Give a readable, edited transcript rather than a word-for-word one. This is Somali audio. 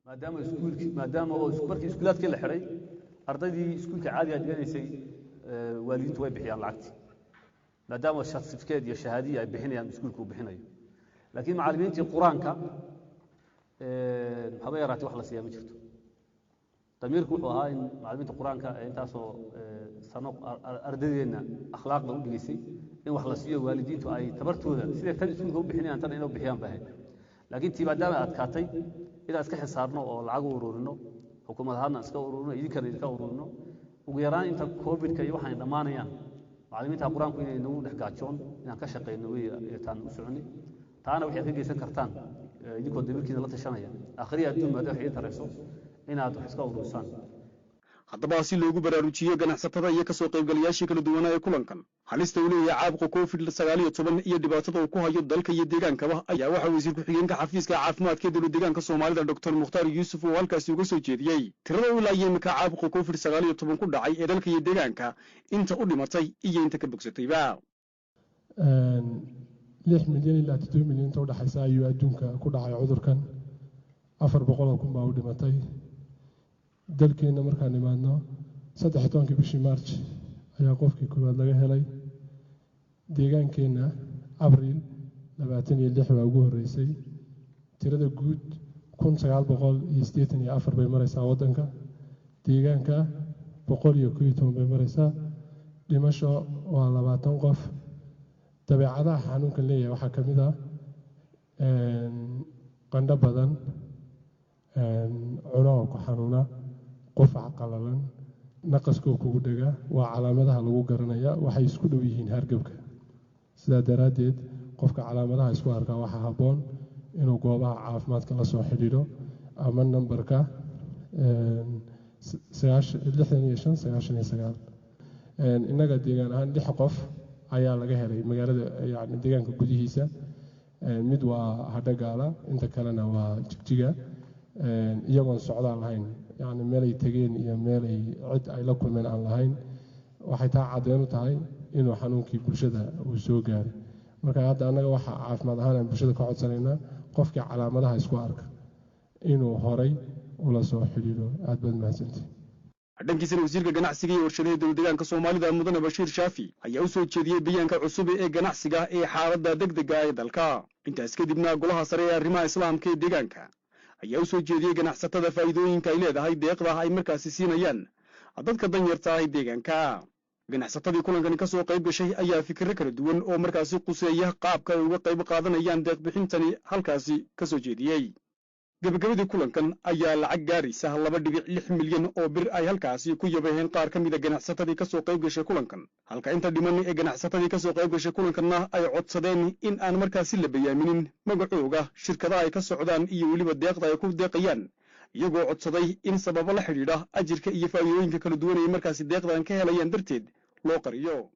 Maadaama iskuulkii, maadaama oo markii iskuulaadkii la xidhay, ardaydii iskuulka caadiga dhiganaysay waalidiintu way bixiyaan lacagtii, maadaama certificate iyo shahaadiya ay bixinayaan, iskuulka uu bixinayo. Laakiin macallimiintii Qur-aanka haba yaraatee wax la siiyaa ma jirto. Damiirku wuxuu ahaa in macallimiinta Qur-aanka ee intaasoo sano ardadeenna akhlaaqda u dhigaysay in wax la siiyo, waalidiintu ay tabartooda siday tan iskuulka u bixinayaan tan inay u bixiyaan bay ahayd. Laakiin tii maadaama ay adkaatay inaan iska xisaarno oo lacag u ururino, xukuumad ahaadna iska ururino, idinkana idinka ururino, ugu yaraan inta Covidka iyo waxaan dhammaanayaan macallimiinta Qur-aanku inay nagu dhex gaajoon inaan ka shaqayno wey taan u soconay. Taana waxaad ka geysan kartaan idinkoo damiirkiina la tashanaya, akhriya adduun maadaama wax idiin tarayso inaad wax iska ururisaan. Haddaba si loogu baraarujiyo ganacsatada iyo kasoo qaybgalayaashii kala duwanaa ee kulankan halista uu leeyahay caabuqa Covid-19 iyo dhibaatada uu ku hayo dalka iyo deegaankaba, ayaa waxaa wasiir ku-xigeenka xafiiska caafimaadka ee dowlad deegaanka Soomaalida, Doctor Mukhtaar Yuusuf, uu halkaasi uga soo jeediyey tirada u ilaa iyo imika caabuqa Covid-19 ku dhacay ee dalka iyo deegaanka, inta u dhimatay iyo inta ka bogsatayba. 6 milyan ilaa 7 milyan inta udhexaysa ayuu adduunka ku dhacay cudurkan. 400,000 baa u dhimatay. Dalkeenna markaan imaadno, 13-kii bishii March ayaa qofkii koowaad laga helay. Deegaankeenna Abriil 26 baa ugu horreysay. Tirada guud 1984 bay mareysaa waddanka, deegaanka 111 bay mareysaa. Dhimasho waa 20 qof. Dabeecadaha xanuunkan leeyahay waxaa ka mid ah qandho badan, cunaha ku xanuuna, qufac qalalan, naqaskoo kugu dhega. Waa calaamadaha lagu garanaya. Waxay isku dhow yihiin hargebka. Sidaa daraaddeed qofka calaamadaha isku arkaa waxaa habboon inuu goobaha caafimaadka la soo xidhiidho ama nambarka 65 99. Innaga deegaan ahaan lix qof ayaa laga helay magaalada, yani deegaanka gudihiisa. Mid waa Hadhagaala, inta kalena waa Jigjiga, iyagoon socdaal lahayn, yani meelay tegeen iyo meelay cid ay la kulmeen aan lahayn. Waxay taa caddeyn u tahay inuu xanuunkii bulshada uu soo gaaray. Marka hadda annaga waxa caafimaad ahaan aan bulshada ka codsanaynaa qofkii calaamadaha isku arka inuu horay ula soo xidhiidho. Aad baad mahadsantihi. Dhankiisana wasiirka ganacsiga iyo warshadaha dowlad deegaanka Soomaalida, mudane Bashiir Shaafi, ayaa u soo jeediyey bayaanka cusub ee ganacsiga ee xaaladda degdega ee dalka. Intaas kadibna golaha sare ee arrimaha islaamka ee deegaanka ayaa u soo jeediyey ganacsatada faa'iidooyinka ay leedahay deeqda ay markaasi siinayaan dadka danyarta ah ee deegaanka. Ganacsatadii kulankani ka soo qayb gashay ayaa fikirro kala duwan oo markaasi quseeya qaabka ay uga qayb qaadanayaan deeqbixintani halkaasi ka soo jeediyey. Gebagabadii kulankan ayaa lacag gaaraysa 2.6 milyan oo bir ay halkaasi ku yabaheen qaar ka mida ganacsatadii ka soo qayb gashay kulankan, halka inta dhiman ee ganacsatadii ka soo qayb gashay kulankanna ay codsadeen in aan markaasi la bayaaminin magacooga, shirkadaha ay ka socdaan iyo weliba deeqda ay ku deeqayaan, iyagoo codsaday in sababo la xidhiidha ajirka iyo faa'iidooyinka kala duwan ay markaasi deeqdan ka helayaan darteed loo qariyo.